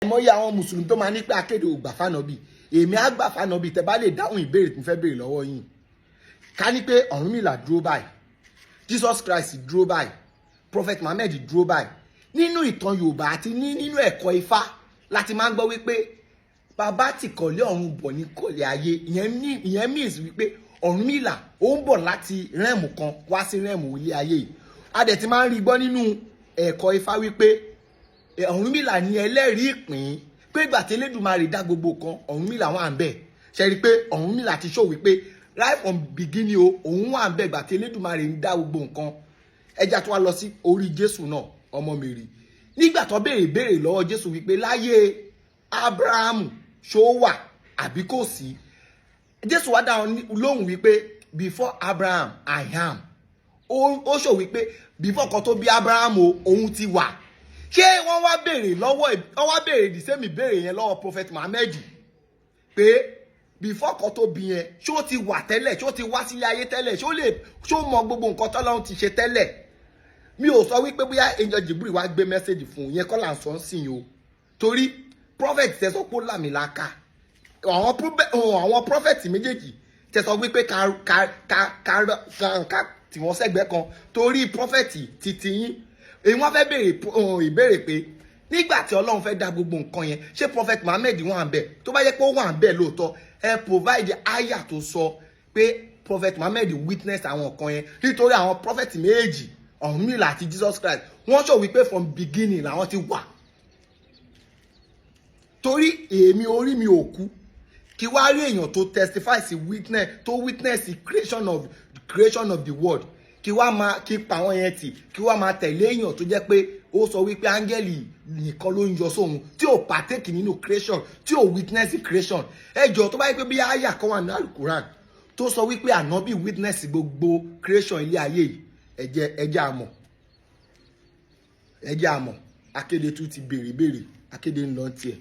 Àìmọye àwọn mùsùlùmí tó máa ní pé akéde ò gbà fànàbì. Èmi á gbà fànàbì tẹ bá lè dáhùn ìbéèrè tí mo fẹ́ béèrè lọ́wọ́ yín. Ká ní pé Ọ̀rúnmìlà dúró báyìí, Jesus Christ dúró báyìí, Prophet Muhammad dúró báyìí. Nínú ìtàn Yorùbá àti nínú ẹ̀kọ́ Ifá láti máa ń gbọ́ wípé bàbá tí kọ̀lé ọ̀run bọ̀ ní kọ̀lé ayé. Ìyẹn means wípé Ọ̀rúnmìlà, ó ń bọ̀ láti realm kan wá sí realm ilé ayé yìí. A dẹ̀ ti máa ń rí gbọ́ nínú ẹ̀kọ́ Ifá wípé Ọ̀rúnmìlà ní ẹlẹ́rìí ìpín, pé ìgbà tí Elédùmarè dá gbogbo kan, Ọ̀rúnmìlà wà ń bẹ̀. Ṣe rí i pé Ọ̀rúnmìlà ti show wípé right from beginning o, òun wà ń bẹ̀ ìgbà tí Elédùmarè ń dá gbogbo nǹkan? Ẹja tó wá lọ sí orí Jésù náà, ọmọ Mary. Nígbà tó béèrè béèrè lọ́wọ́ Jésù wípé láyé Abrahamu, ṣó wà àbí kò sí, Jésù wá dá wọn lóhùn wípé, "Before Abraham, I am." Ó sọ wípé before kan tó bí Abraham o, òun ti wà. Ṣé wọ́n wá béèrè lọ́wọ́, wọ́n wá béèrè the same ìbéèrè yẹn lọ́wọ́ Prophet Muhammad pé before kan tó bí yẹn, ṣó ti wà tẹ́lẹ̀? Ṣó ti wá sílé ayé tẹ́lẹ̀? Ṣó lè, ṣó mọ gbogbo nǹkan tọ́lọ́run ti ṣe tẹ́lẹ̀? Mi ò sọ wípé bóyá Angel Jibril wá gbé message fún un. Yẹn kọ́ là ń sọ ń sìn o, torí prophet tẹ sọ pé ó làmìlaka, àwọn prophet méjèèjì tẹ sọ wípé ká tí wọ́n sẹ́gbẹ́ kan torí prophet titi yín èyí, wọ́n fẹ́ béèrè ìbéèrè pé nígbà tí Ọlọ́run fẹ́ dá gbogbo nǹkan yẹn, ṣé Prophet Muhammed wà ń bẹ̀? Tó bá yẹ pé ó wà ń bẹ̀ lóòótọ́, ẹ provide aya tó sọ pé Prophet Muhammed witness àwọn nǹkan yẹn, nítorí àwọn prophet méjì, Ọ̀rúnmìlà àti Jesus Christ, wọ́n sọ wípé from beginning làwọn ti wà. Torí èmi, orí mi ò kú kí wá rí èèyàn tó testify sí witness, tó witness the creation of the world, kí wá máa kí pa àwọn yẹn tì, kí wá máa tẹ̀lé èèyàn tó jẹ́ pé ó sọ wípé áńgẹ́lì nìkan ló ń yọ sóhun, tí ò partake nínú creation, tí ò witness the creation. Ẹ jọ, tó bá yẹ pé bí àyà kan wà ní Alukuran tó sọ wípé ànábì witness gbogbo creation ilé ayé yìí, ẹ jẹ́ àmọ̀, ẹ jẹ́ àmọ̀. Akéde tún ti béèrè béèrè, akéde ń lọ tiẹ̀.